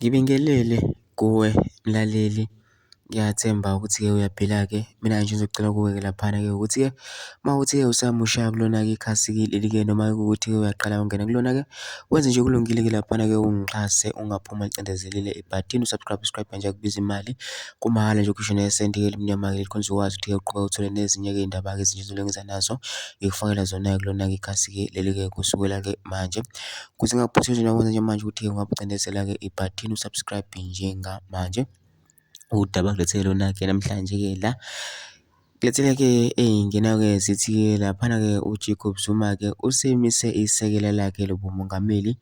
Ngibingelele kuwe mlaleli, ngiyathemba ukuthi-ke uyaphila-ke. Mina nje ngizocela kuwe-ke laphana-ke ukuthi-ke uma kuwukuthi-ke usamusha kulona-ke ikhasi-ke leli-ke noma kuwukuthi-ke uyaqala ungena kulona-ke, wenze nje okulungile-ke laphana-ke ungixhase ungaphumi ulicindezelile ibhathini u-subscribe, subscribe nje akubizi imali, kumahhala nje ukhishwe nesenti-ke elimnyama-ke leli khona uzokwazi ukuthi-ke uqhubeke uthole nezinye-ke iy'ndaba-ke ezintsha engizobe ngiza nazo, ngikufakela zona-ke kulona-ke ikhasi-ke leli-ke kusukela-ke manje. Ukuze ungaphuthwa nje nje manje ukuthi ungacindezela-ke ibhathini u-subscribe njengamanje. Udaba ngilethele lona-ke namhlanje-ke la, ngilethele-ke ey'ngena-ke zithi-ke laphana-ke uJacob Zuma-ke usemise isekela lakhe lobumongameli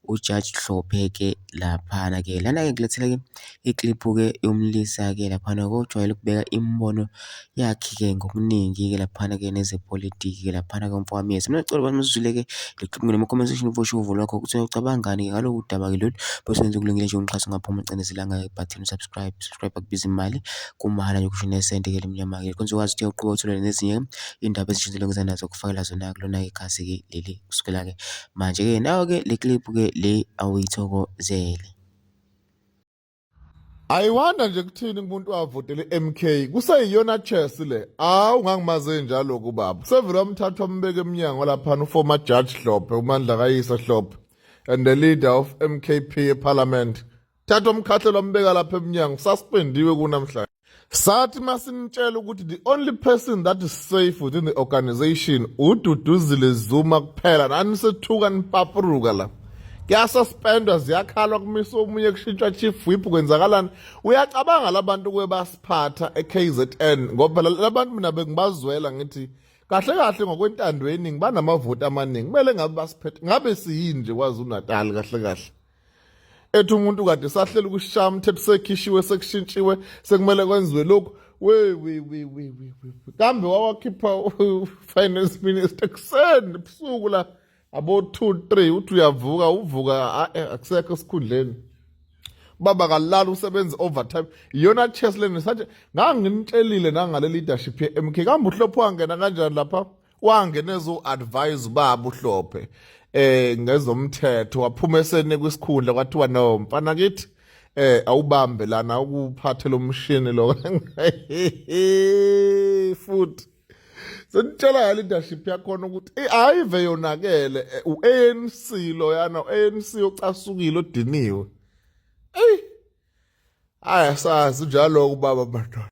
uJudge Hlophe-ke laphana-ke. Lana-ke ngilethele-ke ikliphu-ke yomlisa-ke laphana ojwayele ukubeka imibono yakhe-ke ngokuningi-ke laphana-ke nezepolitiki-ke laphana-ke umfowami yes. Mina ngicela ukuthi usizwile-ke le clip ngene comment section uvoshe uvo lwakho ukuthi ucabangani-ke ngalolu daba-ke lolu bese wenza okulungile nje ungixhase ungaphuma ucindezelanga ibhathini subscribe, subscribe akubiza imali kumahhala nje kusho nesenti-ke elimnyama-ke khona uzokwazi ukuthi uqhubeke uthole nezinye iy'ndaba ezintsha engizobe ngiza nazo kufakela zona kulona-ke ikhasi-ke leli kusukela-ke manje-ke nayo-ke le clip-ke le awuyithokozele. Ayiwanda nje kuthini kumuntu wavotela iMK kuseyiyona chess le. Awu ngangimaze njalo kubaba. Kusevele wamthatha wambeka emnyango lapha uformer judge Hlophe uMandla kayise Hlophe and the leader of MKP eParliament. Thatha umkhahlelo wambeka lapha emnyango suspendiwe kunamhlanje. Sathi masinitshela ukuthi the only person that is safe within the organization uDuduzile Zuma kuphela nani sethuka nipapuruka la. Kuyasuspendwa ziyakhalwa kumiswa omunye kushintshwa chief whip kwenzakalani uyacabanga labantu kuye basiphatha eKZN ngoba labantu mina bengibazwela ngithi kahle kahle ngokwentando yeningi banamavoti amaningi kumele ngabe basiphethe ngabe siyini nje kwaZulu Natal kahle kahle ethi umuntu kade sahlela ukushaya umthetho sekhishiwe sekushintshiwe sekumele kwenziwe lokhu we we we we we kambe wawakhipha finance minister kuseni ebusuku la abo 2 3 uthi uyavuka uvuka akusekho esikhundleni baba kalala usebenza overtime iyona chess lena sathi nganginitshelile nangale leadership ye-MK kambe uhlophe wangena kanjani lapha wangena ezo-advise ubaba uhlophe eh ngezomthetho waphuma esene kwisikhundla kwathiwa no mfana kithi eh awubambe lana ukuphathe lo mshini lo futhi senitshela ya leadership yakhona ukuthi ayive yonakele eh, u-ANC loyana u-ANC ocasukile odiniwe eyi hayi asazi njalo ubaba madoda.